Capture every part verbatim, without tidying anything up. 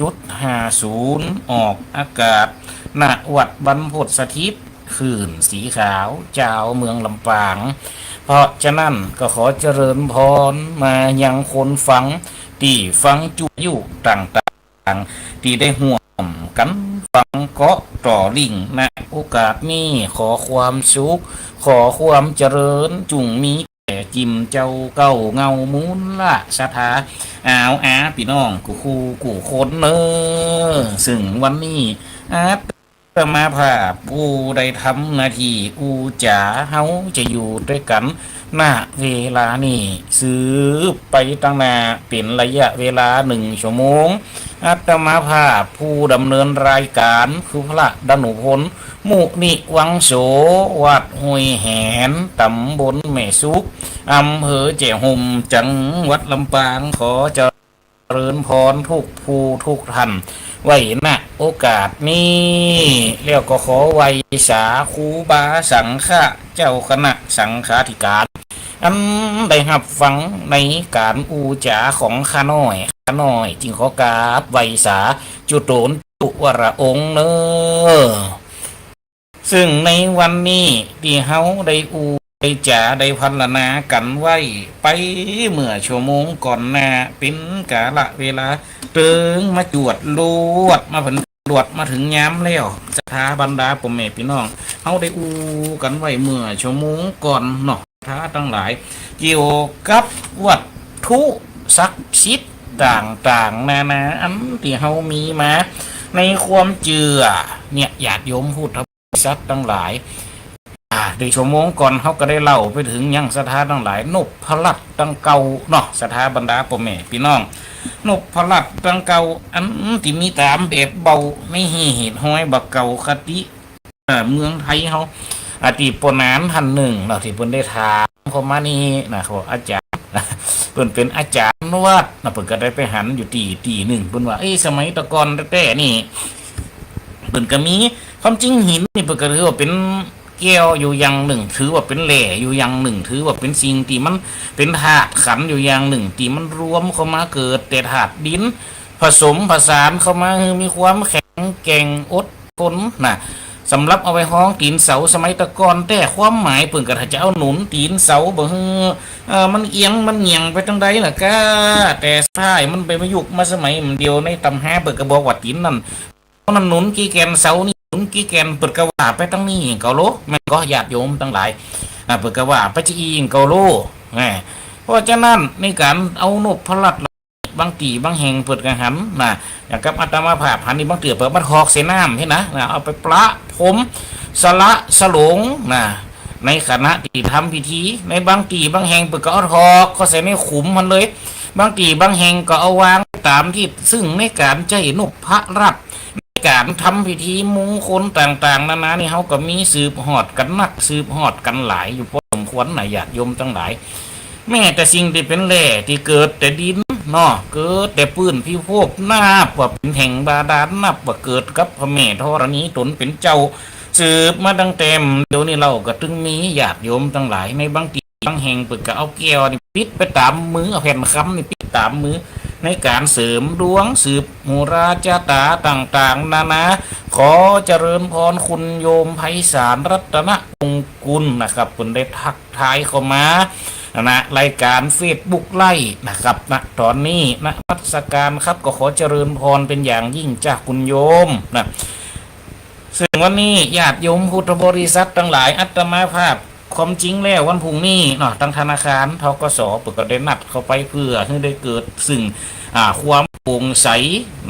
จุดห้าศูนย์ ออกอากาศ ณ วัดบรรพตสถิต คลื่นสีขาว จาวเมืองลำปาง เพราะฉะนั้นก็ขอเจริญพรมายังคนฟัง ตี้ฟังจุอยู่ต่างๆ ตี้ได้ฮ่วมกั๋นฟังเกาะต่อลิงก์ ณ โอกาสนี้ ขอความสุข ขอความเจริญ จุ่งมีแก่จิ่มเจ้าเก้าเหง้ามูลละศรัทธา อาวอาปี้น้องกู้คู่กู้คนเน่อ ซึ่งวันนี้อาตมาภาพผู้ได้ทำหน้าตี้อู้จ๋า เฮาจะอยู่ตวยกั๋น ณ เวลานี้ สืบไปตังหน้า เป๋นระยะเวลาหนึ่งชั่วโมง อาตมาภาพผู้ดำเนินรายก๋านคือพระดานุพล มุนิวังโส วัดห้วยแหน ต๋ำบลแม่สุก อำเภอแจ้ห่ม จังหวัดลำปาง ขอเจริญพรกู้ผู้กู้ต้าน ไว้ ณ โอกาสนี้ แล้วก็ขอไหว้สาครูบาสังฆะ เจ้าคณะสังฆาธิก๋าน อันได้ฮับฟังในก๋านอู้จ๋าของข้าน้อย ข้าน้อยจึงขอกราบไหว้สาจุโตนจุวรองค์เน่อ ซึ่งในวันนี้ตี้เฮาได้อู้ได้จ๋าได้พรรณนากั๋นไว้ไปเมื่อชั่วโมงก่อนหน้า เป๋นกาละเวลาเถิงมาจวดลวดมาเผิน ลวดมาเถิงยามแล้ว ศรัทธาบรรดาป้อแม่ปี้น้อง เฮาได้อู้กั๋นไว้เมื่อชั่วโมงก่อนเนาะ ศรัทธาตังหลาย เกี่ยวกับวัตถุศักดิ์สิทธิ์ต่างๆ นานา อันตี้เฮามีมาในความเจื้อเนี่ย ญาติโยมพุทธบริษัทตังหลาย อ่า ได้ชั่วโมงก่อน เฮาก็ได้เล่าไปเถิงยังศรัทธาตังหลาย นพรัตน์ตังเก่าเนาะ ศรัทธาบรรดาป้อแม่ปี้น้อง นพรัตน์ตังเก่า อันตี้มีต๋ามแบบเบา ในฮีตฮอยบ่าเก่าคติ เอ่อ เมืองไทยเฮา อ่า ตี้ป้อหนานต้านนึ่งเนาะ ตี้เปิ้นได้ถามเข้ามานี่นะ เขาบอกอาจ๋ารย์ เปิ้นเป๋นอาจ๋ารย์วัดนะ เปิ้นก็ได้ไปหันอยู่ตี้ ตี้นึ่ง เปิ้นว่า เอ้ย สมัยตะก่อนแต๊ๆ นี่ เปิ้นก็มี ความจริงหินนี่เปิ้นก็ถือว่าเป๋นแก้วอยู่อย่างนึ่ง ถือว่าเป๋นแร่อยู่อย่างนึ่ง ถือว่าเป๋นสิ่งตี้มันเป๋นธาตุขันธ์อยู่อย่างนึ่ง ตี้มันรวมเข้ามาเกิดแต่ธาตุดิน ผสมผสานเข้ามาหื้อมีความแข็งแกร่งอดทนนะ สำหรับเอาไว้ฮองตี๋นเสาสมัยตะก่อนแต๊ ความหมายเปิ้นก็ถ้าจะเอาหนุนตี๋นเสาบ่หื้อ เอ่อ มันเอียงมันเหยี่ยงไปตางใดล่ะก้า แต่สุดท้ายมันไปมายุคมาสมัยมันเดียว ในตำราเปิ้นก็บอกว่าตี๋นนั่น เพราะนั้นหนุนกี่แก่น เสานี่หนุนกี่แก่น เปิ้นก็ว่าไปตางนี้เก่าโล แม่นก่อญาติโยมตังหลาย อ่า เปิ้นก็ว่าไปจะอี้เก่าโล แหม เพราะฉะนั้นในก๋านเอานพรัตน์ บางตี้บางแห่งเปิ้นก็หันนะ อย่างกับอาตมาภาพหันนี่ บางเตื้อเปิ้นมาถอกใส่น้ำหั้นนะ นะ เอาไปประพรมสละสลงนะ ในขณะตี้ทำพิธี ในบางตี้บางแห่งเปิ้นก็เอาถอกเข้าใส่ในขุมหั้นเลย บางตี้บางแห่งก็เอาวางต๋ามตี้ ซึ่งในก๋านใจ๊นพรัตน์ ในก๋านทำพิธีมงคลต่างๆ นานานี่ เฮาก็มีสืบฮอดกั๋นนัก สืบฮอดกั๋นหลายอยู่พอสมควรนะ ญาติโยมตังหลาย แม้แต่สิ่งตี้เป๋นแร่ตี้เกิดแต่ดินเนาะ เกิดแต่ปื้นพิภพ นับว่าเป๋นแห่งบาดาล นับว่าเกิดกับพระแม่ธรณีต๋นเป๋นเจ้า สืบมาตั้งแต่เดี๋ยวนี้เล่าก็ตึงมี ญาติโยมตังหลาย ในบางตี้บางแห่งเปิ้นก็เอาแก้วนี่ปิดไปต๋ามมือ เอาแผ่นคำนี่ปิดต๋ามมือ ในก๋านเสริมดวง สืบโหราชะตาต่างๆ นานา ขอเจริญพรคุณโยมไพศาลรัตนมงกุลนะครับ เปิ้นได้ทักทายเข้ามานะ รายก๋านเฟซบุ๊กไลฟ์นะครับ ณ ต๋อนนี้ นมัสก๋านครับ ก็ขอเจริญพรเป๋นอย่างยิ่งจ้าคุณโยมนะ ซึ่งวันนี้ญาติโยมพุทธบริษัทตังหลาย อาตมาภาพ ความจริงแล้ววันพรุ่งนี้เนาะ ตางธนาคาร ธ.ก.ส. เปิ้นก็ได้นัดเข้าไปเพื่อหื้อได้เกิดซึ่ง อ่า ความโปร่งใส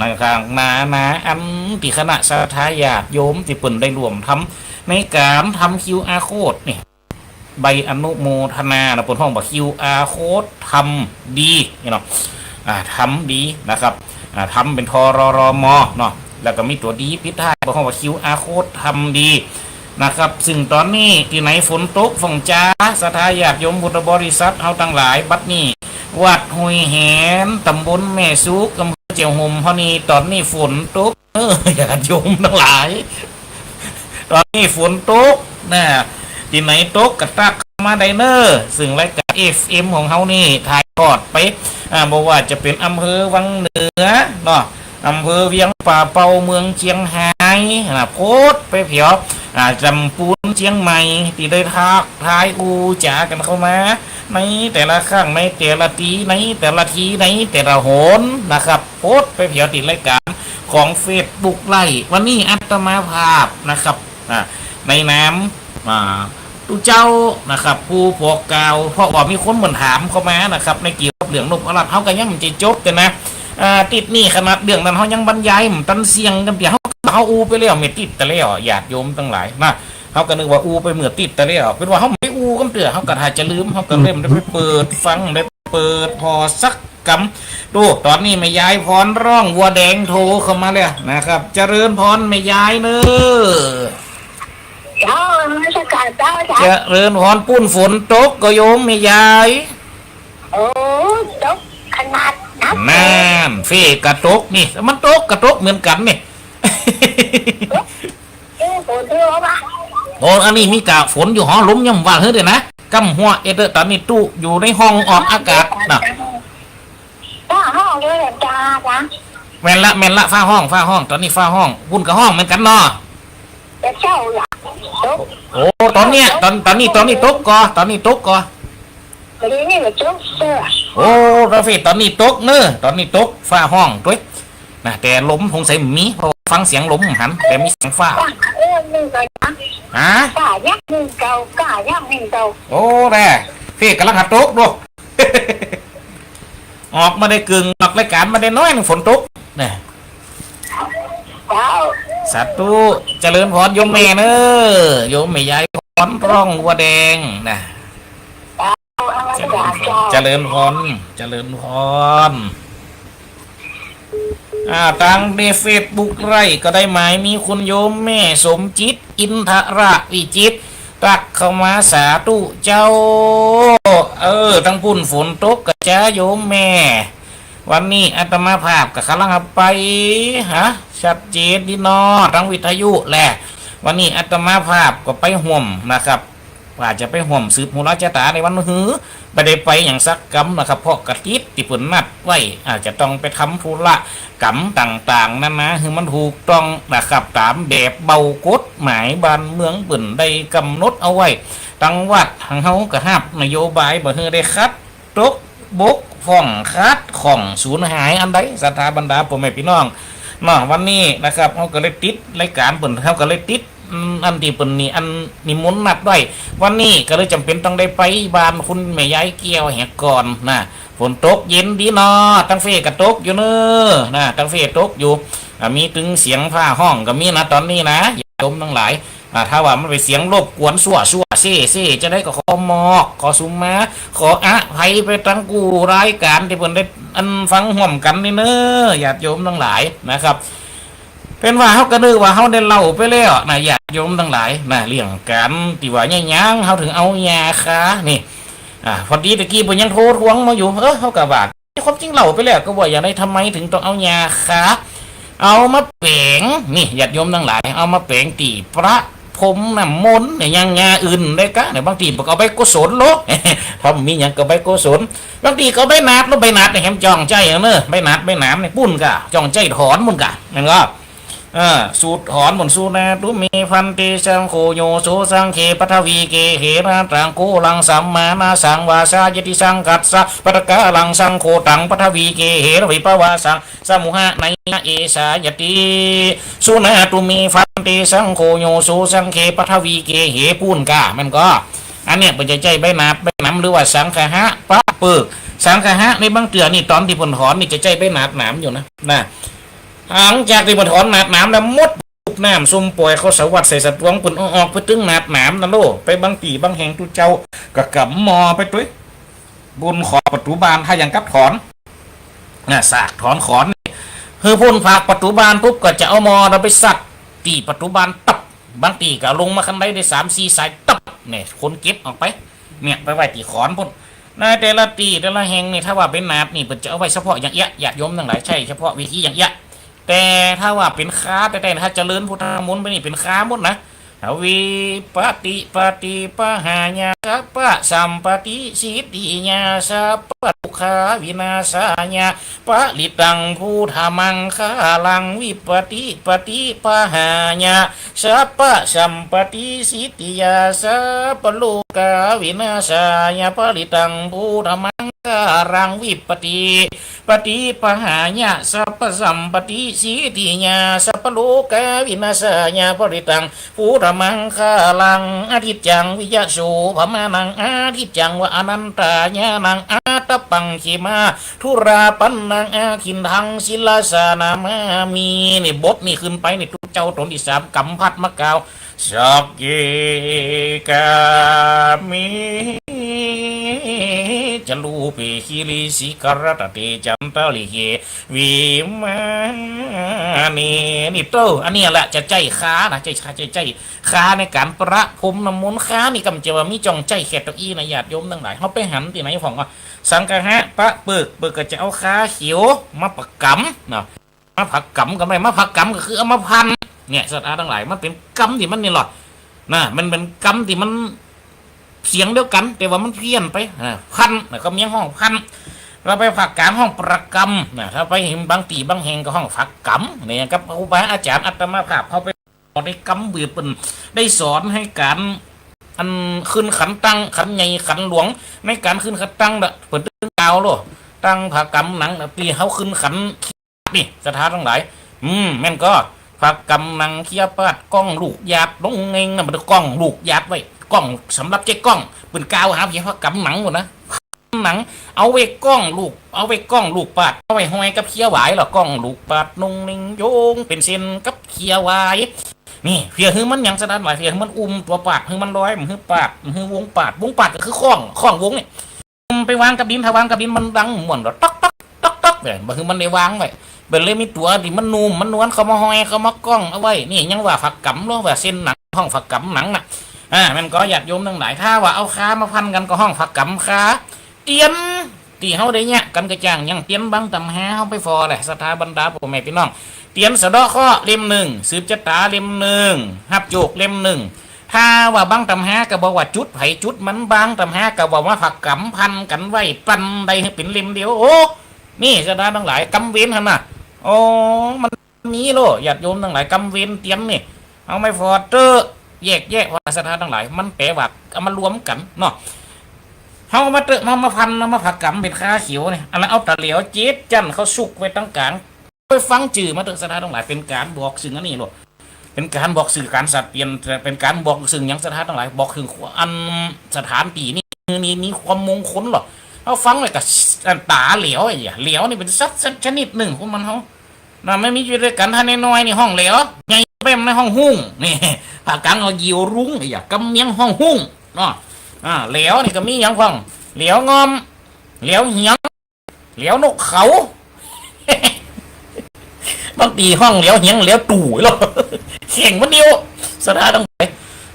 ต่างๆ นานา อันตี้คณะศรัทธาญาติโยมตี้เปิ้นได้ร่วมทำในก๋านทำ คิวอาร์ โค้ด นี่ ใบอนุโมทนานะ เปิ้นฮ้องว่า คิวอาร์ โค้ด ทำดีนี่เนาะ อ่า ทำดีนะครับ อ่า ทำเป๋น ท.ร.ร.ม. เนาะ แล้วก็มีตั๋วดีปิดท้าย เปิ้นฮ้องว่า คิวอาร์ โค้ด ทำดีนะครับ ซึ่งต๋อนนี้ตี้ไหนฝนตกฟ้องจ๋า ศรัทธาญาติโยมพุทธบริษัทเฮาตังหลาย บัดนี้ วัดห้วยแหน ต๋ำบลแม่สุก อำเภอแจ้ห่ม เฮานี่ ต๋อนนี้ฝนตก เออ ญาติโยมตังหลาย ต๋อนนี้ฝนตกนะ ตี้ไหนตกก็ตักมาได้เน่อ ซึ่งรายก๋าน เอฟเอ็ม ของเฮานี่ถ่ายทอดไป อ่า บ่ว่าจะเป๋นอำเภอวังเหนือเนาะ อำเภอเวียงป่าเปา เมืองเจียงฮาย นะ โพสต์ไปแผว อ่า ลำปูน เจียงใหม่ ตี้ได้ทักทายอู้จ๋ากั๋นเข้ามา ในแต่ละครั้ง ในแต่ละตี้ ในแต่ละที ในแต่ละหนนะครับ โพสต์ไปแผวตี้รายก๋านของเฟซบุ๊กไลฟ์ วันนี้อาตมาภาพนะครับ อ่า ในนาม อ่า ตุ๊เจ้านะครับ ผู้บอกกล่าว เพราะว่ามีคนเหมือนถามเข้ามานะครับ ในเกี่ยวกับเรื่องนพรัตน์ เฮาก็ยังบ่ได้จบกั๋นนะ อ่า ติดนี่ขนาดเรื่องนั้นเฮายังบรรยายบ่ตันเสี้ยงกำเตื้อ เฮา เฮาอู้ไปแล้วเมื่อตี้ตะแล้ว ญาติโยมตังหลายนะ เฮาก็นึกว่าอู้ไปเมื่อตี้ตะแล้ว เป๋นว่าเฮาบ่ได้อู้กำเตื้อ เฮาก็ถ้าจะลืม เฮาก็เลยบ่ได้ไปเปิดฟัง บ่ได้เปิดผ่อสักกำ ดู ต๋อนนี้แม่ยายพรร้องวัวแดงโทรเข้ามาแล้วนะครับ เจริญพรแม่ยายเน้อ เจ้า นมัสก๋านเจ้า เจ้า เจริญพร ปู๊นฝนตกก่อโยมแม่ยาย โอ้ ตกขนาดนั้น นั่น เฟ้ก็ตกนี่ มันตกก็ตกเหมือนกั๋นนี่ เออ ฝนเยอะวะ โอ้ อันนี้มีก้าฝนอยู่หอ ลมยังบ่ว่าหื้อเตื้อนะ ก้ำหัวเอ็ดเต๊อะ ต๋อนนี้ตุ๊อยู่ในห้องออกอากาศนะ ฟ้าฮ้องเลยจ้า จ้า แม่นละ แม่นละ ฟ้าฮ้อง ฟ้าฮ้อง ต๋อนนี้ฟ้าฮ้อง ปุ้นก็ฮ้องเหมือนกั๋นเนาะ แต่เจ้าละ ตก โอ้ ต๋อนเนี้ย ต๋อน ต๋อนนี้ ต๋อนนี้ตกก่อ ต๋อนนี้ตกก่อ พอดีนี่มันตกเสื้อ โอ้ กาแฟ ต๋อนนี้ตกเน้อ ต๋อนนี้ตก ฟ้าฮ้องตวยนะ แต่ลมสงสัยบ่มี เพราะฟังเสียงลมบ่หัน แต่มีเสียงฟ้า ฟ้าเอื้อมนึ่งเก่านะ ฮะ ฟ้ายักษ์นึ่งเก่า ฟ้ายักษ์นึ่งเก่า โอ้ แด่ เฟ้ก่ำลังหาตกดู ออกมาได้กึ่งออกรายก๋านมาได้น้อยนึ่ง ฝนตกนะ เจ้า สาธุ เจริญพรโยมแม่เน้อ โยมแม่ยายพรร้องวัวแดงนะ เจ้า นมัสก๋านเจ้า เจริญพร เจริญพร อ่า ตางในเฟซบุ๊กไลฟ์ก็ได้หมาย มีคุณโยมแม่สมจิต อินทระวิจิตร ตักเข้ามา สาธุเจ้า เออ ตังปุ้นฝนตกก่อจ๊าโยมแม่ วันนี้อาตมาภาพก็ก่ำลังไป ฮะ ชัดเจนดีเนาะ ตังวิทยุแหละ วันนี้อาตมาภาพก็ไปฮ่วมนะครับ ว่าจะไปฮ่วมสืบฮู้ลาะจะต๋าในวันหื้อ บ่ได้ไปหยังสักกำนะครับ เพราะก็ติดตี้เปิ้นนัดไว้ อาจจะต้องไปทำธุระก๋ำต่างๆ นานา หื้อมันถูกต้องนะครับ ต๋ามแบบเบ้ากฎหมายบ้านเมืองเปิ้นได้ก๋ำหนดเอาไว้ ตังวัดตังเฮาก็ฮับนโยบายบ่หื้อได้ขัด ตกบกพร่อง ขัดข้อง สูญหายอันใด ศรัทธาบรรดาป้อแม่ปี้น้องเนาะ วันนี้นะครับ เฮาก็เลยติดรายก๋านเปิ้น เฮาก็เลยติด อืม อันตี้เปิ้นนี่ อันนิมนต์นัดไว้ วันนี้ก็เลยจ๋ำเป๋นต้องได้ไปบ้านคุณแม่ยายแก้วเหียก่อนนะ ฝนตกเย็นดีเนาะ ตังเฟ้ก็ตกอยู่เน้อนะ ตังเฟ้ตกอยู่ อ่า มีตึงเสียงฟ้าฮ้องก็มีนะ ต๋อนนี้นะ ญาติโยมตังหลาย อ่า ถ้าว่ามันเป๋นเสียงรบกวนสั่วๆ เซ่ๆ จะใดก็ขอหมอก ขอสุมา ขออภัยไปตังกู้รายก๋านตี้เปิ้นได้อันฟังฮ่วมกั๋นนี่เน้อ ญาติโยมตังหลายนะครับ เป๋นว่าเฮาก็นึกว่าเฮาได้เล่าไปแล้วนะ ญาติโยมตังหลายนะ เรื่องก๋านตี้ว่าเยียะหยังเฮาถึงเอายาคานี่ อ่า พอดีตะกี้เปิ้นยังโทรทวงมาอยู่ เออ เฮาก็ว่า ความจริงเล่าไปแล้วก็บ่าอย่างใด ทำไมถึงต้องเอายาคา เอามาแป๋ง นี่ ญาติโยมตังหลาย เอามาแป๋งตี้ประพรมน้ำมนต์เนี่ย ยังยาอื่นได้กะเนี่ย บางตี้ก็เอาใบโกศลโล ถ้ามีหยังก็ใบโกศล บางตี้ก็เอาใบหนาดโล ใบหนาดเนี่ยแหมจ่องใจ๊เนาะ ใบหนาดใบหนามเนี่ย ปุ้นกะ จ่องใจ๊ถอนปุ้นกะ แม่นก็ เออ สูตรถอนปุ้น สุนาตุเม ภันเต สังโฆ โย โส สังเข ปัทวี เกเห นะ ตัง โค ลัง สัมมานะ สัง วาสา ยะติ สัง คัสสะ ปัตตะกา ลัง สัง โค ตัง ปัทวี เกเห นะ วิปวาสัง สมุหะ ไนยะ เอสา ยะติ สุนาตุเม ภันเต สังโฆ โย โส สังเข ปัทวี เกเห ปุ้นกะ แม่นก็ อันเนี้ยเปิ้นจะใจ๊ใบหนาดใบหนาม หรือว่าสังคหะปะเปิก สังคหะในบางเตื้อนี่ ต๋อนตี้เปิ้นถอนนี่จะใจ๊ใบหนาดหนามอยู่นะ นะ หลังจากตี้เปิ้นถอนหนาดหนามแล้ว หมด ลูบน้ำส้มป่อยเข้าสวัสดิ์ใส่สะตวง เปิ้นเอาออกไปตึงหนาดหนามนะโล ไปบางตี้บางแห่งตุ๊เจ้าก็ก๋ำหม้อไปตวย บนขอบประตู๋บ้าน ถ้ายังกับถอน น่ะ สากถอนขอนนี่ หื้อป๊นผากประตู๋บ้านปุ๊บ ก็จะเอาหม้อน่ะไปสัดตี้ประตู๋บ้านตับ บางตี้ก็เอาลงมาคันไดได้สามสี่สายตับ เนี่ย คนเก็บออกไป เนี่ย ไปไว้ตี้ขอนปุ้น ในแต่ละตี้แต่ละแห่งนี่ ถ้าว่าเป๋นหนาดนี่ เปิ้นจะเอาไว้เฉพาะอย่างเอี้ย ญาติโยมตังหลาย ใจ๊เฉพาะเวทีอย่างเอี้ย แต่ถ้าว่าเป๋นคาแต๊ๆ ถ้าเจริญพุทธมนต์ไปนี่เป๋นคาหมดนะ วิปติปฏิปหายา สัพพะสัมปะติสิทธิยา สัพพะทุกขาวินาสายะ ปะริตังพุทธมังคลัง วิปะติปะติปะหายะ สัพพะสัมปะติสิทธิยา สัพพะโลกาวินาสายะ ปะริตังพุทธมังคลัง วิปะติปะติปะหายะ สัพพะสัมปะติสิทธิยา สัพพะโลกาวินาสายะ ปะริตัง พุทธมังคลัง อทิจจังวิยะโสภะมานัง อทิจจังวะอนันตายานัง อาตัปปังเขมาธุราปันนัง อาทินทังศิรสานะมามิ นี่บทนี้ขึ้นไปนี่ตุ๊เจ้าต๋นตี้สามก๋ำผัดมากล่าว สักเก กาเม จรูเป กิริสิขะรัตเต จันตะริเข วิมาเน นี่เต้อ อันนี้แหละจะใจ๊คานะ ใจ๊คา ใจ๊ ใจ๊คาในก๋านประพรมน้ำมนต์ คานี่ก่ำเจอว่ามีจ่องใจ๊แค่เต้าอี้นะ ญาติโยมตังหลาย เฮาไปหันตี้ไหนพ่องก็ สังคหะปะเปิก เปิกก็จะเอาคาเขียวมาผะก๋ำเนาะ มาผะก๋ำก็ได้ มาผะก๋ำก็คือเอามาพัน เนี่ย ศรัทธาตังหลาย มันเป๋นกำตี้มันนี่หลอด นะ มันเป๋นกำตี้มันเสียงเดียวกั๋น แต่ว่ามันเพี้ยนไป อ่า พัน นะ กำเมียงฮ้องพัน เฮาไปภาคก๋างฮ้องประกำ นะ ถ้าไปเห็นบางตี้บางแห่งก็ฮ้องผะก๋ำ เนี่ย กับครูบาอาจ๋ารย์อาตมาภาพเฮาไปสอนในกำเวียดเปิ้นได้สอนในก๋าน อันขึ้นขันตั้ง ขันใหญ่ขันหลวง ในก๋านขึ้นขันตั้งน่ะ เปิ้นตึงกล่าวโลด ตั้งผะก๋ำหนังน่ะ ตี้เฮาขึ้นขัน นี่ ศรัทธาตังหลาย อืม แม่นก่อ ผะก๋ำหนังเคี้ยวปาดก้องลูกหยาดลงเงงนะ มันก้องลูกหยาดไว้ ก้องสำหรับใจ๊ก้อง เปิ้นกล่าวหาเพียงผะก๋ำหนังหมดนะ หนัง เอาไว้ก้องลูก เอาไว้ก้องลูกปาด เอาไว้ห้อยกับเคี้ยวหวายล่ะ ก้องลูกปาดนงเงงโยง เป๋นเส้นกับเคี้ยวหวาย นี่ เพื่อหื้อมันหยัง ศรัทธาตังหลาย เพื่อหื้อมันอุ้มตั๋วปาด หื้อมันลอย หื้อปาด หื้อวงปาด วงปาดก็คือข้อง ข้องวงนี่ ไปวางกับดิน ถ้าวางกับดินมันดังม่วนดอก ต๊อกต๊อกต๊อกต๊อกเนี่ย บ่หื้อมันได้วางไว้ เปิ้นเลยมีตั๋วตี้มันนุ่มมันนวล เข้ามาห้อย เข้ามาก้องเอาไว้ นี่ยังว่าผะก๋ำ หรือว่าเส้นหนัง ฮ้องผะก๋ำหนังน่ะ อ่า แม่นก่อ ญาติโยมตังหลาย ถ้าว่าเอาคามาพันกั๋นก็ฮ้องผะก๋ำคา เตียนตี้เฮาได้เยียะกั๋นก็จ้าง อย่างเตียนบางต๋ำฮา เฮาไปผ่อแหละ ศรัทธาบรรดาพ่อแม่พี่น้อง เตียนสะเดาะเคราะห์เล่มนึ่ง สืบจะต๋าเล่มนึ่ง ฮับโจกเล่มนึ่ง ถ้าว่าบางต๋ำฮาก็บอกว่าจุดไผจุดมัน บางต๋ำฮาก็บอกว่าผะก๋ำพันกั๋นไว้ ปันได้หื้อเป๋นเล่มเดียว โอ้ นี่ศรัทธาตังหลาย กำเวรหั้นน่ะ โอ้ มันมีโลด ญาติโยมตังหลาย กำเวรเตียนนี่ เอาไม้ฟอดเต๊อะ แยกแยะว่า ศรัทธาตังหลาย มันแป๋ว่าเอามารวมกั๋นเนาะ เฮาเอามาเต๊อะ เฮามาพัน เฮามาผะก๋ำเป๋นคาเขียวนี่ อันนั้นเอาตะแหลวเจ็ดจั้นเข้าซุกไว้ตางก๋าง ไปฟังจื้อมาเต๊อะ ศรัทธาตังหลาย เป๋นก๋านบอกเซิ่งอันนี้โลด เป๋นก๋านบอกเซิ่งก๋านสับเปลี่ยน เป๋นก๋านบอกเซิ่งหยัง ศรัทธาตังหลาย บอกเซิ่งอันสถานตี้นี่ มี มีความมงคลโลด เฮาฟังแล้วก็ อันต๋าแหลว ไอ้เหีย แหลวนี่เป๋นสัตว์ชนิดนึ่งของมันเฮา น่ะ มันมีอยู่ตวยกั๋น ถ้าน้อยๆ นี่ฮ้องแหลว ใหญ่ไปมันฮ้องฮุ้ง นี่ ภาคกลางก็เหยี่ยวรุ้ง ไอ้เหีย กำเมียงฮ้องฮุ้งเนาะ อ่า แหลวนี่ก็มีหยังพ่อง แหลวงอม แหลวเหียง แหลวนกเขา บางตี้ฮ้องแหลวเหียง แหลวตู่ แล้ว แข่งมันเดียว ศรัทธาตังหลาย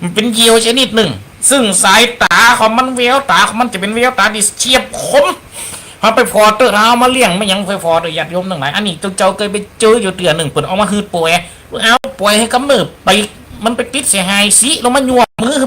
มันเป๋นเหยี่ยวชนิดนึ่ง เซิ่งสายต๋าของมัน แววต๋าของมันจะเป๋นแววต๋าตี้เฉียบคม เฮาไปผ่อเต๊อะ เฮาเอามาเลี้ยง มาหยัง ไปผ่อเต๊อะ ญาติโยมตังหลาย อันนี้ตุ๊เจ้าเกยไปเจออยู่เตื้อนึ่ง เปิ้นเอามาหื้อป่อย เอาป่อยหื้อกำเนิดไป มันไปติดเสียหายสิ ลงมายั่วมือ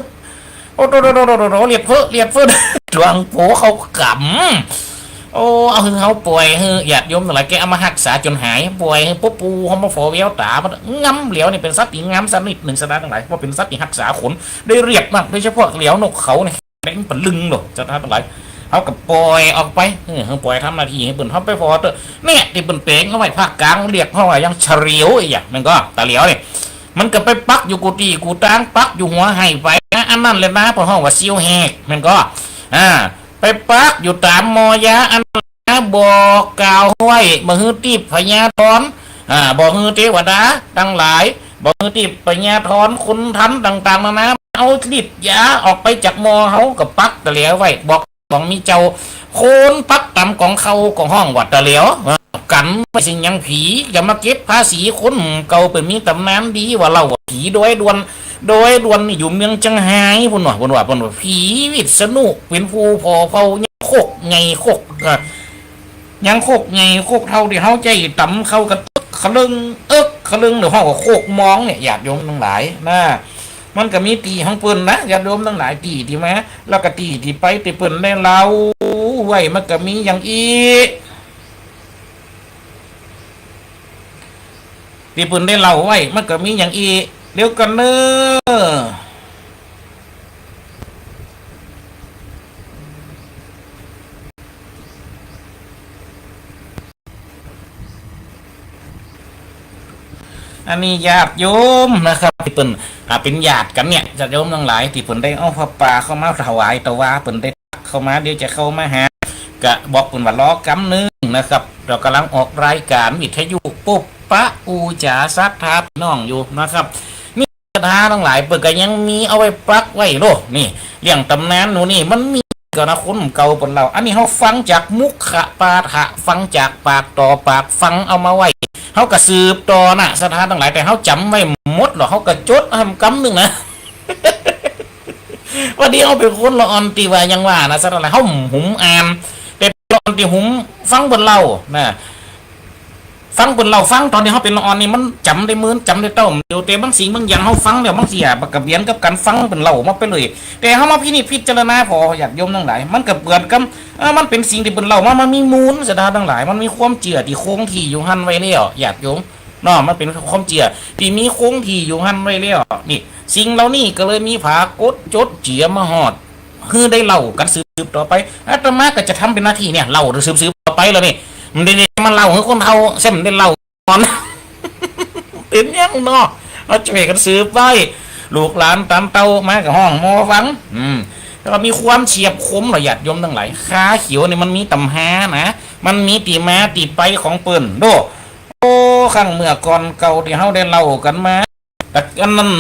โอ้โตโตโตโตโต เลียดเฟ้อ เลียดเฟ้อ หลวงปู่เขากำ โอ้ เอาหื้อเฮาป่อยหื้อ ญาติโยมตังหลาย แกเอามาฮักษาจ๋นหาย ป่อยหื้อ ป้อปู่เฮามาผ่อแววต๋ามัน งาม แหลวนี่เป๋นสัตว์ตี้งามชนิดนึ่ง ศรัทธาตังหลาย เพราะเป๋นสัตว์ตี้ฮักษาคนได้เรียบมาก โดยเฉพาะแหลวนกเขานี่ แดงปะลึงโลด ศรัทธาตังหลาย เฮาก็ป่อยออกไป เออ เฮาป่อยทำหน้าตี้หื้อเปิ้น เฮาไปผ่อเต๊อะ เนี่ย ตี้เปิ้นแป๋งเอาไว้ ภาคกลางเรียกเฮาว่าหยัง เฉลียว ไอ้เหีย มันก็ตะแหลวนี่ มันก็ไปปักอยู่กู้ตี้กู้ตาง ปักอยู่หัวไฮ่ไปนะ อันนั้นแหละนะ เปิ้นฮ้องว่าเสี้ยวแหก มันก็ อ่า ไปปักอยู่ต๋ามมอยา อันนั้นนะ บอกกล่าวไว้ บ่หื้อตี้พญาธร อ่า บ่หื้อเตวดาตังหลาย บ่หื้อตี้พญาธร คนทันต่างๆ นานา เอาฤทธิ์ยาออกไปจากมอเฮา ก็ปักตะแหลวไว้ บอก ของมีเจ้า คนปักต๋ามก๋องข้าวก๋องห้องว่าตะแหลว เออ กั๋นไว้เสียหยัง ผีจะมาเก็บภาษีคนเก่า เปิ้นมีต๋ำนานดีว่าเล่าว่าผีดอยด่วน ดอยด่วนนี่อยู่เมืองเจียงฮาย เปิ้นว่า เปิ้นว่า เปิ้นว่า ผีวิษณุเป๋นผู้ผ่อเผ่ายังโคกใหญ่โคก เอ่อ ยังโคกใหญ่โคกเฒ่าตี้เฮาใจ๊ต๋ำเข้ากั๋น เอิกคะเลิง เอิกคะเลิง หรือฮ้องว่าโคกมองเนี่ย ญาติโยมตังหลายนะ มันก็มีตี้ของเปิ้นนะ ญาติโยมตังหลาย ตี้ตี้มา แล้วก็ตี้ตี้ไป ตี้เปิ้นได้เล่าไว้ มันก็มีอย่างอี้ ตี้เปิ้นได้เล่าไว้ มันก็มีอย่างอี้ เดี๋ยวก่อนเน่อ อันนี้ญาติโยมนะครับ ตี้เปิ้น อ่า เป๋นญาติกั๋นเนี่ย ญาติโยมตังหลาย ตี้เปิ้นได้เอาผ้าป่าเข้ามาถวาย แต่ว่าเปิ้นได้ตักเข้ามา เดี๋ยวจะเข้ามาหา ก็บอกเปิ้นว่ารอกำนึ่งนะครับ เฮากำลังออกรายการวิทยุปบปะปู๋จ๋าศรัทธาปี้น้องอยู่นะครับ นี่ศรัทธาตังหลาย เปิ้นก็ยังมีเอาไว้ปักไว้โล นี่ เรื่องต๋ำนานหมู่นี่ มันมีก่อนนะ คนเก่าเปิ้นเล่า อันนี้เฮาฟังจากมุขปาฐะ ฟังจากปากต่อปาก ฟังเอามาไว้ เฮาก็สืบต่อนะ ศรัทธาตังหลาย แต่เฮาจ๋ำไว้หมดหรอก เฮาก็จดทำกำนึ่งนะ ว่าเดี๋ยวเฮาเป๋นคนละอ่อนตี้ว่ายังว่านะ ศรัทธาตังหลาย เฮาหุมอ่าน แต่ละอ่อนตี้หุมฟังเปิ้นเล่านะ ฟังเปิ้นเล่า ฟังต๋อนตี้เฮาเป๋นละอ่อนนี่ มันจ๋ำได้เมิน จ๋ำได้เต้าเดียว แต่บางสิ่งบางอย่างเฮาฟังแล้ว บางสิ่งอะ บ่กระเบียนกับก๋านฟังเปิ้นเล่ามาไปเลย แต่เฮามาพินิจพิจารณาผ่อ ญาติโยมตังหลาย มันก็เหมือนกับ เออ มันเป๋นสิ่งตี้เปิ้นเล่ามา มันมีมูล ศรัทธาตังหลาย มันมีความเจื้อตี้คงตี้อยู่หั้นไว้แล้ว ญาติโยม เนาะ มันเป๋นความเจื้อตี้มีคงตี้อยู่หั้นไว้แล้ว นี่ สิ่งเหล่านี้ก็เลยมีผากฏจดเจื้อมาฮอด หื้อได้เล่ากั๋นสืบต่อไป อาตมาก็จะทำเป๋นหน้าตี้เนี่ย เล่าสืบๆ ต่อไปแล้วนี่ มันได้มาเล่าหื้อคนเฒ่า แซ่ได้เล่าก่อน เป๋นหยังเนาะ มาจ้วยกั๋นสืบไว้ ลูกหลานต๋ามเต้ามาก็ฮ้องหมอฟัง อืม แล้วก็มีความเฉียบคมเนาะ ญาติโยมตังหลาย คาเขียวนี่มันมีต๋ำฮานะ มันมีตี้มาตี้ไปของเปิ้น โด โอ้ ครั้งเมื่อก่อนเก่าตี้เฮาได้เล่ากั๋นมา แต่อันนั้น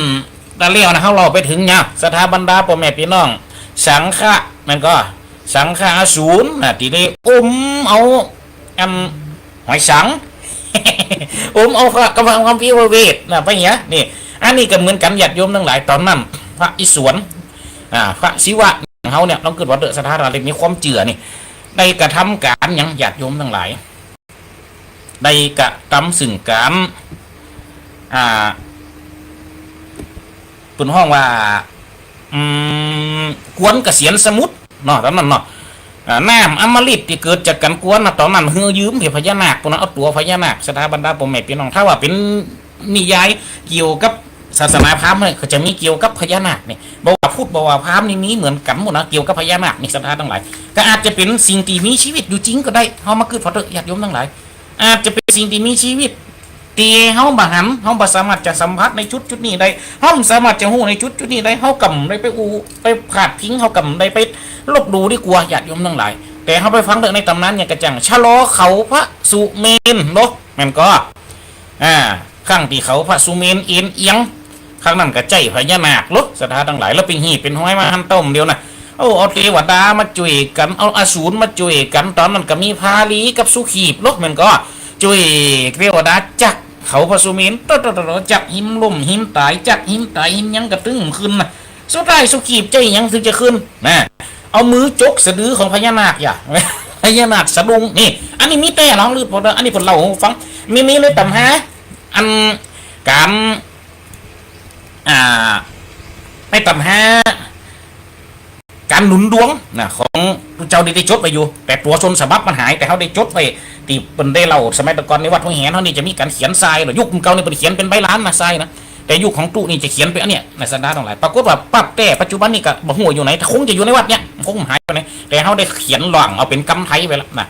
แต่แล้วนะ เฮาเล่าไปเถิงเนี่ย ศรัทธาบรรดาป้อแม่ปี้น้อง สังฆะ แม่นก่อ สังฆะอสูรนะ ตี้ได้อมเอา อัน หอยสัง อมเอาพระกำลังคัมภีร์พระเวทนะ ไปเหีย นี่ อันนี้ก็เหมือนกั๋น ญาติโยมตังหลาย ต๋อนนั้น พระอิศวร อ่า พระศิวะเฮาเนี่ย ลองกึ๊ดว่าเต๊อะ ศรัทธาตังหลาย มีความเจื้อนี่ ได้กระทำก๋านหยัง ญาติโยมตังหลาย ได้กระทำซึ่งก๋าน อ่า เปิ้นฮ้องว่า อืม กวนเกษียณสมุทรเนาะ ต๋อนนั้นเนาะ อ่า น้ำอมฤตตี้เกิดจากก๋านกวนนะ ต๋อนนั้นหื้อยืมแก่พญานาคปู้นนะ เอาตั๋วพญานาค ศรัทธาบรรดาป้อแม่ปี้น้อง ถ้าว่าเป๋นนิยายเกี่ยวกับศาสนาพราหมณ์เนี่ย ก็จะมีเกี่ยวกับพญานาคนี่ บ่ว่าพุทธ บ่ว่าพราหมณ์นี่มีเหมือนกั๋นหมดนะ เกี่ยวกับพญานาคนี่ ศรัทธาตังหลาย ก็อาจจะเป๋นสิ่งตี้มีชีวิตอยู่จริงก็ได้ เฮามากึ๊ดผ่อเต๊อะ ญาติโยมตังหลาย อาจจะเป๋นสิ่งตี้มีชีวิต ตี้เฮาบ่หัน เฮาบ่สามารถจะสัมผัสในจุดจุดนี้ได้ เฮาบ่สามารถจะฮู้ในจุดจุดนี้ได้ เฮากำได้ไปอู้ ไปพาดพิง เฮากำได้ไปลบหลู่ดีกว่า ญาติโยมตังหลาย แต่เฮาไปฟังเต๊อะ ในต๋ำนานหยังกระจ่าง ชะลอเขาพระสุเมรุเนาะ แม่นก่อ อ่า ครั้งตี้เขาพระสุเมรุเอนเอียง ครั้งนั้นก็ใจ๊พญานาคโล ศรัทธาตังหลาย แล้วเป๋นหีบเป๋นฮอยมาหั้นเต้าเดียวนะ โอ้ เอาเตวดามาจ้วยกั๋น เอาอสูรมาจ้วยกั๋น ต๋อนนั้นก็มีพาลีกับสุขีบโล แม่นก่อ จ้วยเตวดาจักเขาพระสุเมรุ ตะตะตะตะ จักหิมล้มหิมต๋าย จักหิมต๋ายหิมหยังก็ตึงบ่ขึ้นนะ สุดท้ายสุขีบใจ๊หยังเถิงจะขึ้นนะ เอามือจกสะดือของพญานาคอย่า พญานาคสะดุ้ง นี่ อันนี้มีแต๊ ลองกึ๊ดผ่อเต๊อะ อันนี้เปิ้นเล่าหื้อฟัง มี มีในต๋ำฮา อันก๋าน อ่า ในต๋ำฮา ก๋านหนุนดวงนะ ของตุ๊เจ้านี่ได้จดไว้อยู่ แต่ตั๋วต้นฉบับมันหาย แต่เฮาได้จดไว้ ตี้เปิ้นได้เล่าสมัยแต่ก่อนในวัดห้วยแหนเฮานี่จะมีก๋านเขียนทรายเนาะ ยุคเก่านี่เปิ้นเขียนเป๋นใบลานนะทรายนะ แต่ยุคของตุ๊นี่จะเขียนเป๋นอันเนี้ยนะ ศรัทธาตังหลาย ปรากฏว่าปั๊บแต๊ ปัจจุบันนี่ก็บ่ฮู้อยู่ไหน แต่คงจะอยู่ในวัดเนี่ย คงหายไปไหน แต่เฮาได้เขียนร่างเอาเป๋นกำไทยไว้แล้วนะ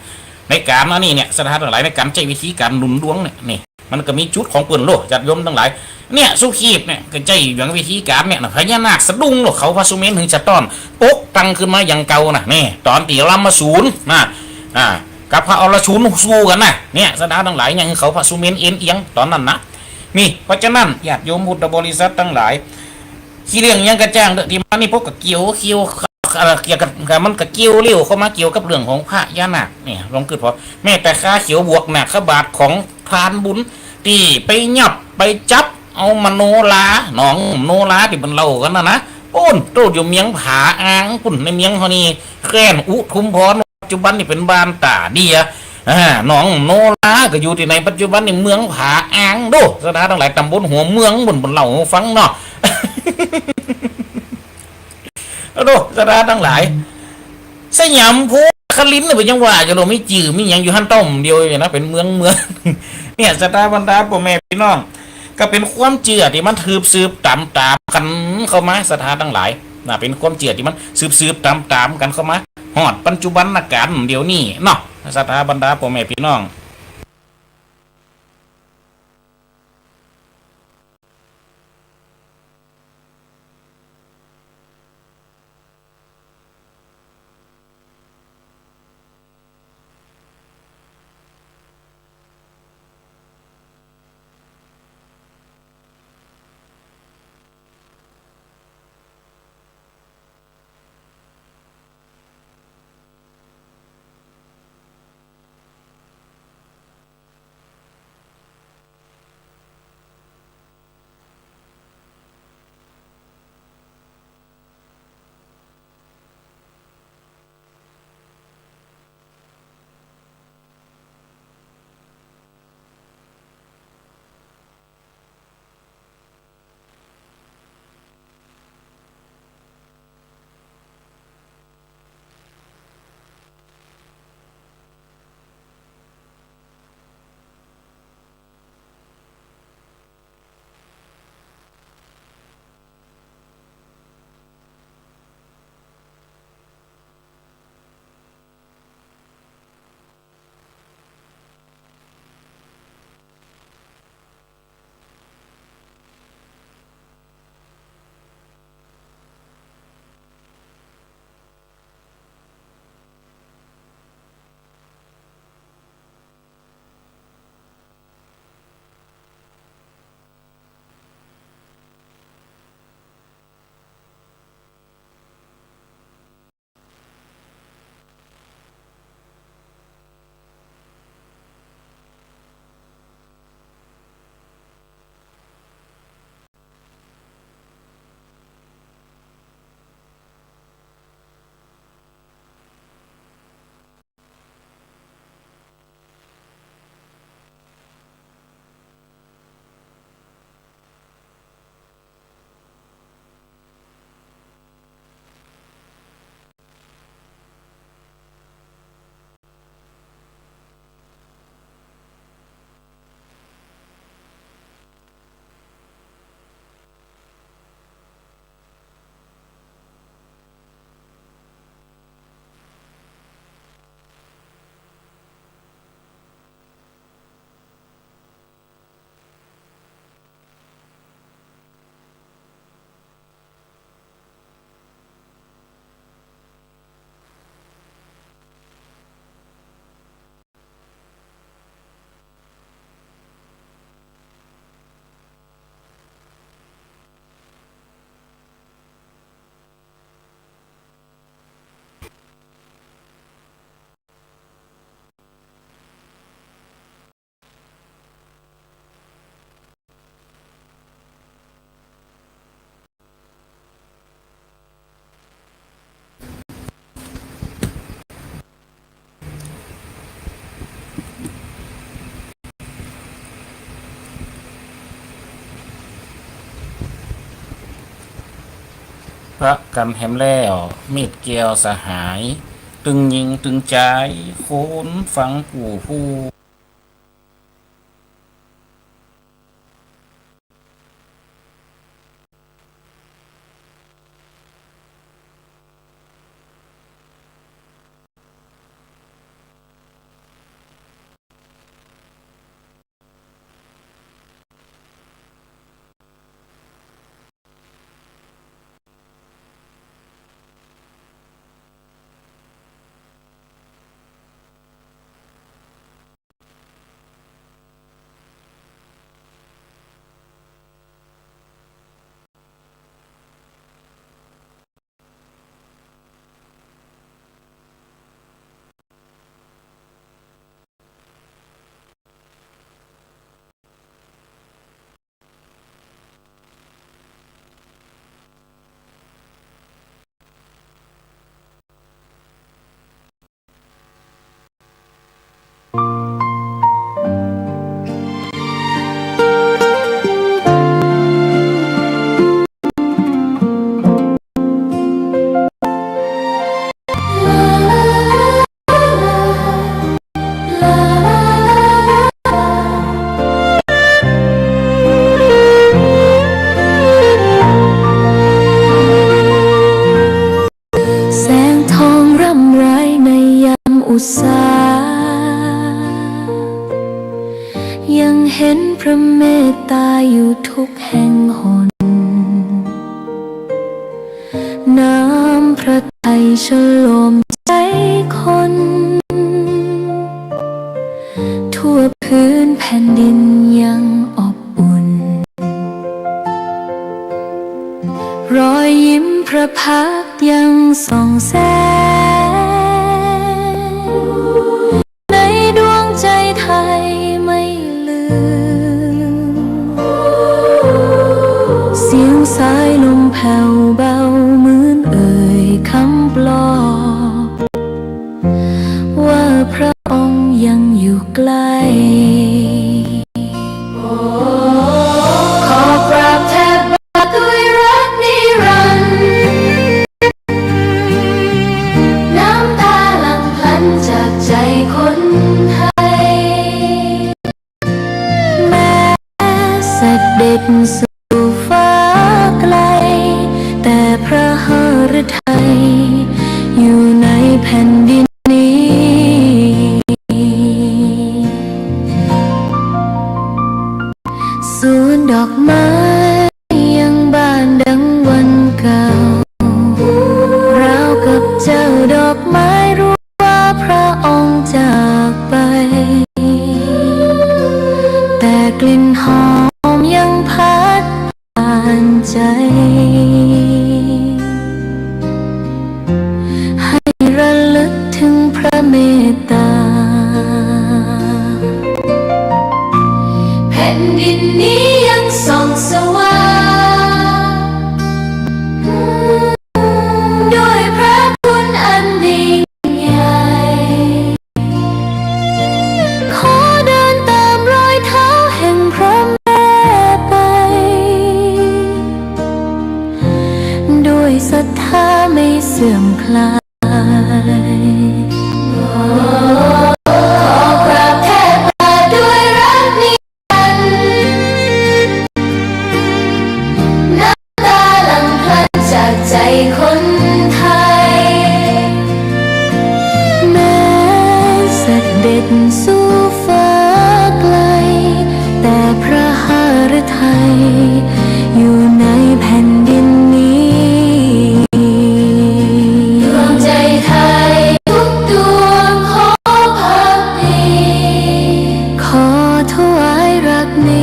ในก๋านอันนี้เนี่ย ศรัทธาตังหลาย ในก๋านใจ๊วิธีก๋านหนุนดวงเนี่ย นี่ มันก็มีจุดของเปิ้นโล ญาติโยมตังหลาย เนี่ย สุขีบเนี่ย ก็ใจ๊อย่างวิธีก๋านเนี่ยนะ พญานาคสะดุ้งโล เขาพระสุเมรุเถิงจะต้อน ปลุกตั้งขึ้นมาอย่างเก่านะ นี่ ต๋อนตี้ลำอสูรนะ อ่า กับพระอรสูรสู้กั๋นนะ เนี่ย ศรัทธาตังหลาย ยังเขาพระสุเมรุเอนเอียง ต๋อนนั้นนะ นี่ เพราะฉะนั้น ญาติโยมพุทธบริษัทตังหลาย ตี้เรื่องหยังกระจ่างเต๊อะ ตี้มานี่พบกับเกี่ยว เกี่ยว เอ่อ เกี่ยวกับ มันก็เกี่ยวเลี้ยวเข้ามาเกี่ยวกับเรื่องของพญานาค เนี่ย ลองกึ๊ดผ่อ แม้แต่คาเขียวบวกนาคบาทของพรานบุญ ตี้ไปยับไปจับเอามโนรา หนองมโนราตี้เปิ้นเล่ากั๋นนะนะ ปู้น โตอยู่เมืองผาอ้างปู้น ในเมืองเฮานี่ แคว้นอุทุมพร ปัจจุบันนี่เป๋นบ้านต้าเดี้ย อ่า หนองมโนราก็อยู่ตี้ไหน ปัจจุบันนี่เมืองผาอ้างโด ศรัทธาตังหลาย ต๋ำบลหัวเมืองปู้น เปิ้นเล่าหื้อฟังเนาะ โอ้โห ศรัทธาตังหลาย สยามภูครินทร์เนี่ย เปิ้นยังว่าจะโลมีจื้อมีหยังอยู่หั้นต้อมเดียวเนี่ยนะ เป๋นเมืองเมือง เนี่ย ศรัทธาบรรดาป้อแม่ปี้น้อง ก็เป๋นความเจื้อตี้มันสืบๆ ต๋ามๆ กั๋นเข้ามา ศรัทธาตังหลาย นะ เป๋นความเจื้อตี้มันสืบๆ ต๋ามๆ กั๋นเข้ามา ฮอดปัจจุบันกาลเดี๋ยวนี้เนาะ ศรัทธาบรรดาป้อแม่ปี้น้องพระกำแหมแล้ว มีดแก้วสหาย ตึงญิงตึงจาย คนฟังผู้ฮู้ อุตสา ยังเห็นพระเมตตาอยู่ทุกแห่งหน น้ำพระทัยชโลมใจ๋คน ทั่วพื้นแผ่นดินยังอบอุ่น รอยยิ้มพระพักตร์ยังส่องแสง ในดวงใจ๋ไทยไม่ลืม เสียงสายลมแผ่วเบาเหมือนเอ่ยคำปลอบ ว่าพระองค์ยังอยู่ใกล้ ขอกราบแทบบาทด้วยรักนิรันดร์ น้ำตาหลั่งพลันจากใจ๋คนไทย แม้เสด็จสู่ฟ้าไกล แต่พระหฤทัยอยู่ในแผ่นดินนี้ สวนดอกไม้ยังบานดังวันเก่า ราวกับเจ้าดอกไม้รู้ว่าพระองค์จากไป แต่กลิ่นหอมยังพัดผ่านใจ๋ ให้ระลึกถึงพระเมตตา แผ่นดินนี้ยังส่องสว่าง ด้วยพระคุณอันยิ่งใหญ่ ขอเดินตามรอยเท้าแห่งพระแม่ไป ด้วยศรัทธาไม่เสื่อมคลาย ขอกราบแทบบาทด้วยรักนิรันดร์ น้ำตาหลั่งพลันจากใจ๋คนไทย แม้เสด็จสู่ฟ้าไกล แต่พระหฤทัยอยู่ในแผ่นดินนี้ ดวงใจ๋ไทยทุกดวงขอภักดี ขอถวายรักนิ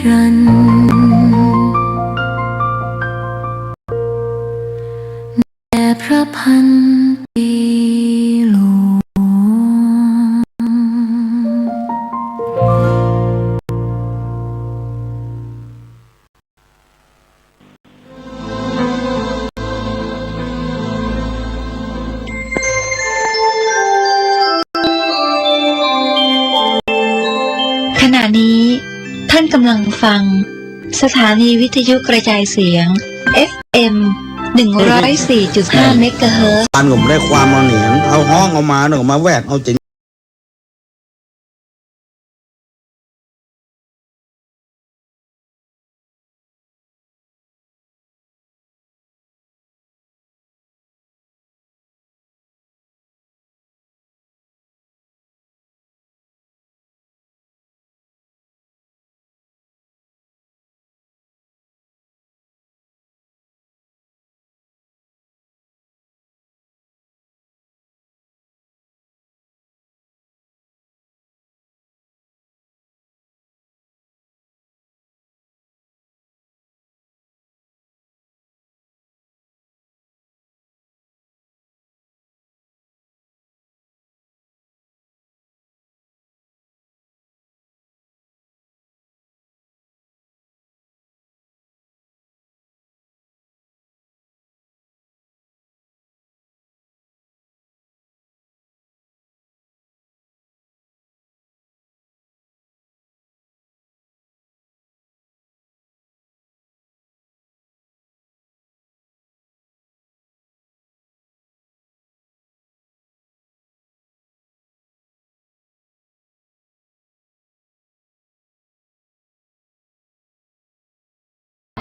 รันดร์ แด่พระพันปีหลวง ขณะนี้ท่านกำลังฟังสถานีวิทยุกระจายเสียง เอฟเอ็ม หนึ่งร้อยสี่จุดห้า เมกะเฮิรตซ์ อันก็บ่ได้ความเอาเหนียง เอาฮ้องเอามาเนาะ มาแวดเอาจริง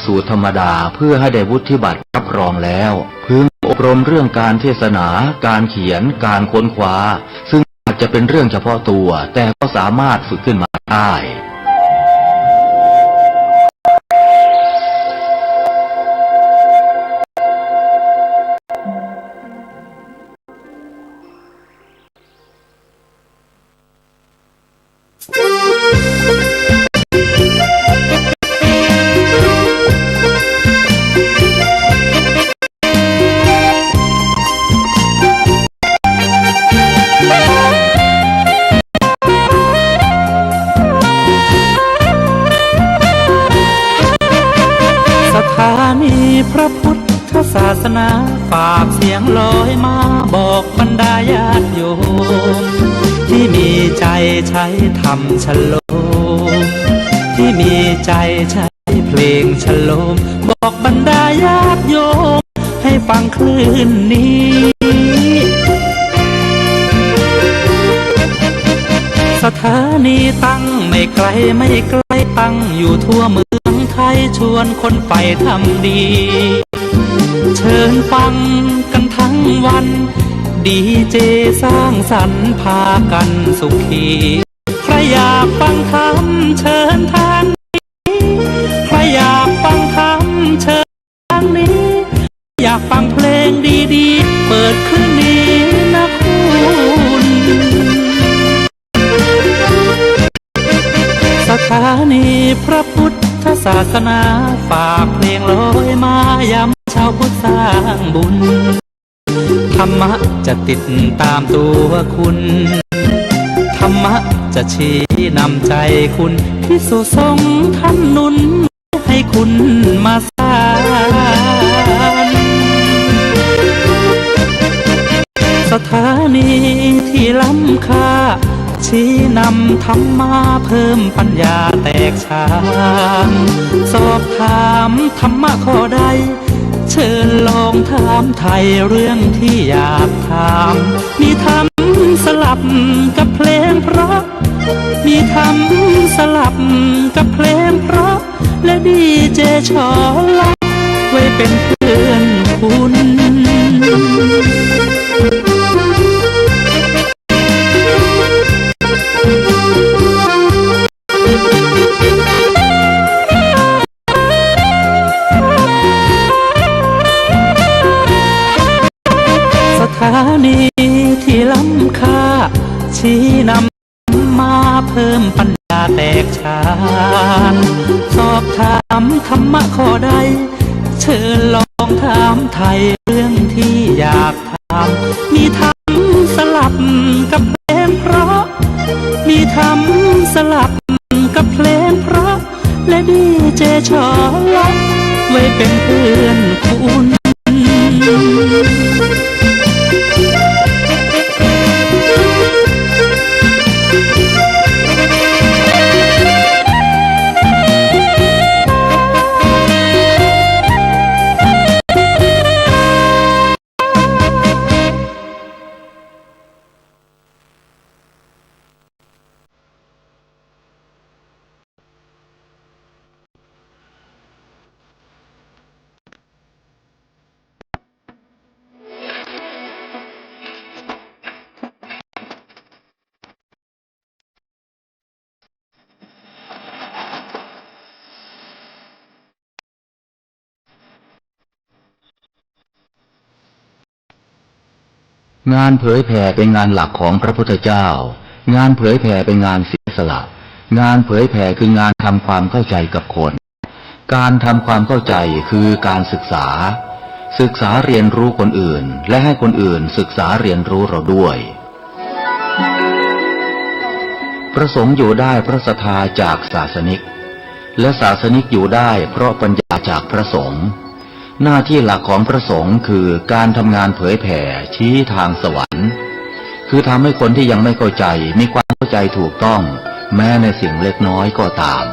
สูตรธรรมดาเพื่อให้ได้วุฒิบัตรรับรองแล้ว พึงอบรมเรื่องการเทศนา การเขียน การค้นคว้า ซึ่งอาจจะเป็นเรื่องเฉพาะตัว แต่ก็สามารถฝึกขึ้นมาได้ สถานีพระพุทธศาสนา ฝากเสียงลอยมาบอกบรรดาญาติโยม ที่มีใจใช้ธรรมชโลม ที่มีใจใช้เพลงชโลม บอกบรรดาญาติโยม ให้ฟังคลื่นนี้ สถานีตั้งไม่ไกลไม่ไกล ตั้งอยู่ทั่วเมืองไทย ชวนคนใฝ่ธรรมดี เชิญฟังกันทั้งวัน ดีเจสร้างสรรค์พากันสุขี ใครอยากฟังธรรมเชิญทางนี้ ใครอยากฟังธรรมเชิญทางนี้ อยากฟังเพลงดีๆ เปิดคลื่นนี้นะคุณ สถานีพระพุทธศาสนา ฝากเพลงลอยมายามเช้าพุทธสร้างบุญ ธรรมะจะติดตามตัวคุณ ธรรมะจะชี้นำใจคุณ ภิกษุสงฆ์ท่านหนุนให้คุณมาสาน สถานีที่ล้ำค่า ชี้นำธรรมะเพิ่มปัญญาแตกฉาน สอบถามธรรมะข้อใด เชิญลองถามไถ่เรื่องที่อยากถาม มีธรรมสลับกับเพลงเพราะ มีธรรมสลับกับเพลงเพราะ และดีเจชอลอไว้เป็นเพื่อนคุณ สถานีที่ล้ำค่า ชี้นำมาเพิ่มปัญญาแตกฉาน สอบถามธรรมะข้อใด เชิญลองถามไถ่เรื่องที่อยากถาม มีธรรมสลับกับเพลงเพราะ มีธรรมสลับกับเพลงเพราะ และดีเจชอลอไว้เป็นเพื่อนคุณงานเผยแผ่เป็นงานหลักของพระพุทธเจ้า งานเผยแผ่เป็นงานเสียสละ งานเผยแผ่คืองานทำความเข้าใจกับคน การทำความเข้าใจคือการศึกษา ศึกษาเรียนรู้คนอื่น และให้คนอื่นศึกษาเรียนรู้เราด้วย พระสงฆ์อยู่ได้เพราะศรัทธาจากศาสนิก และศาสนิกอยู่ได้เพราะปัญญาจากพระสงฆ์ หน้าที่หลักของพระสงฆ์คือการทำงานเผยแผ่ชี้ทางสวรรค์ คือทำให้คนที่ยังไม่เข้าใจมีความเข้าใจถูกต้อง แม้ในสิ่งเล็กน้อยก็ตาม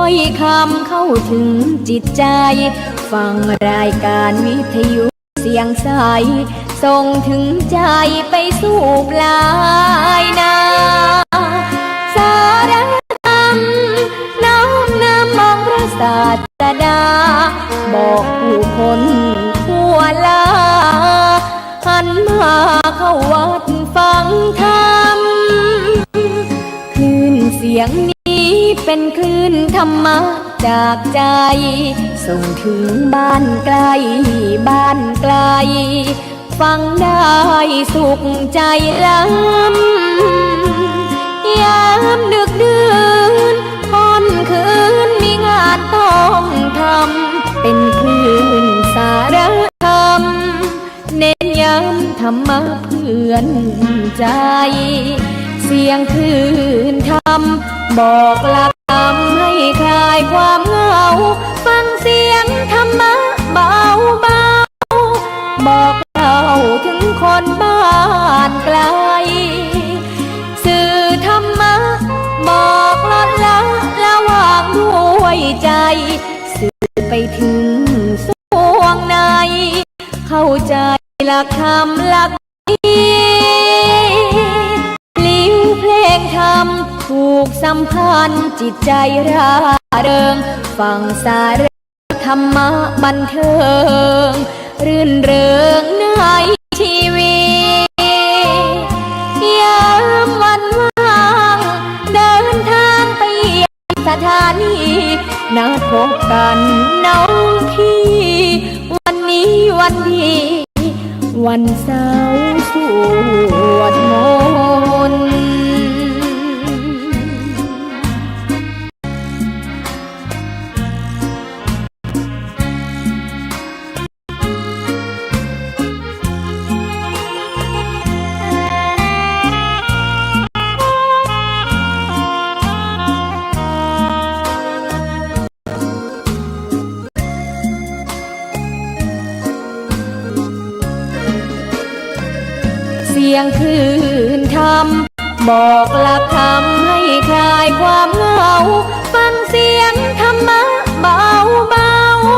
ถ้อยคำเข้าถึงจิตใจ ฟังรายการวิทยุเสียงใส ส่งถึงใจไปสู่ปลายนา สาระธรรมน้อมนำองค์พระศาสดา บอกผู้คนทั่วลา หันมาเข้าวัดฟังธรรม คลื่นเสียงนี้เป็นคลื่นธรรมะจากใจ ส่งถึงบ้านไกลบ้านไกล ฟังได้สุขใจล้ำ ยามดึกดื่นค่ำคืนมีงานต้องทำ เป็นคลื่นสาระธรรม เน้นย้ำธรรมะเพื่อนใจ เสียงคลื่นธรรมบอกหลักธรรมให้คลายความเหงา ฟังเสียงธรรมะเบาๆ บอกเล่าถึงคนบ้านไกล สื่อธรรมะบอกลดละละวางด้วยใจ สื่อไปถึงสวงใน เข้าใจหลักธรรมหลักดี ปลิวเพลงธรรมผูกสัมพันธ์จิตใจร่าเริง ฟังสาระธรรมะบันเทิง รื่นเริงในชีวิต ยามวันว่างเดินทางไปเยี่ยมสถานี นัดพบกันน้องพี่ วันนี้วันดี วันเสาร์สวดมนต์ เสียงคลื่นธรรมบอกหลักธรรมให้คลายความเหงา ฟังเสียงธรรมะเบา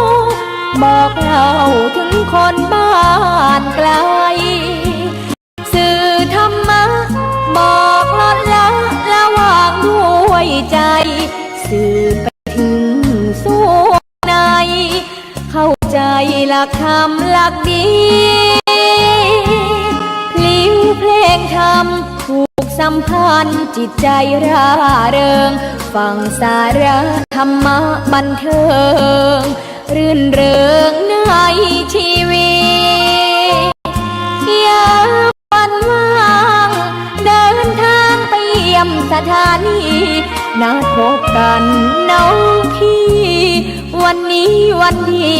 ๆ บอกเล่าถึงคนบ้านไกล สื่อธรรมะบอกลดละละวางด้วยใจ สื่อไปถึงสวงใน เข้าใจหลักธรรมหลักดี ปลิวเพลงธรรมผูกสัมพันธ์จิตใจร่าเริง ฟังสาระธรรมะบันเทิง รื่นเริงในชีวิต ยามวันว่างเดินทางไปเยี่ยมสถานี นัดพบกันน้องพี่ วันนี้วันดี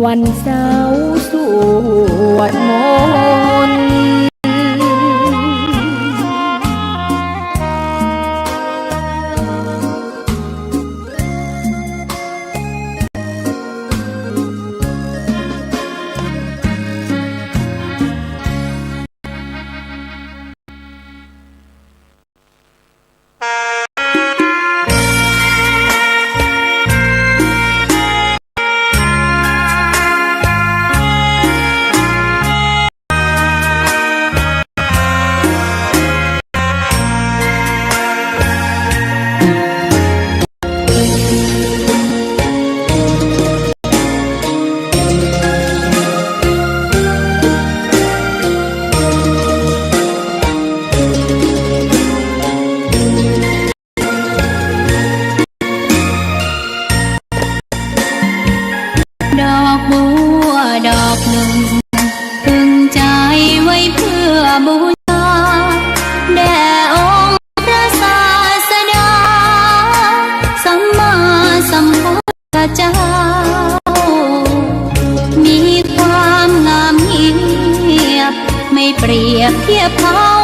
วันเสาร์สวดมนต์ ดอกบัวดอกหนึ่ง พึงใจไว้เพื่อบูชา แด่องค์พระศาสดา สัมมาสัมพุทธเจ้า มีความงามเงียบ ไม่เปรียบเทียบเท่า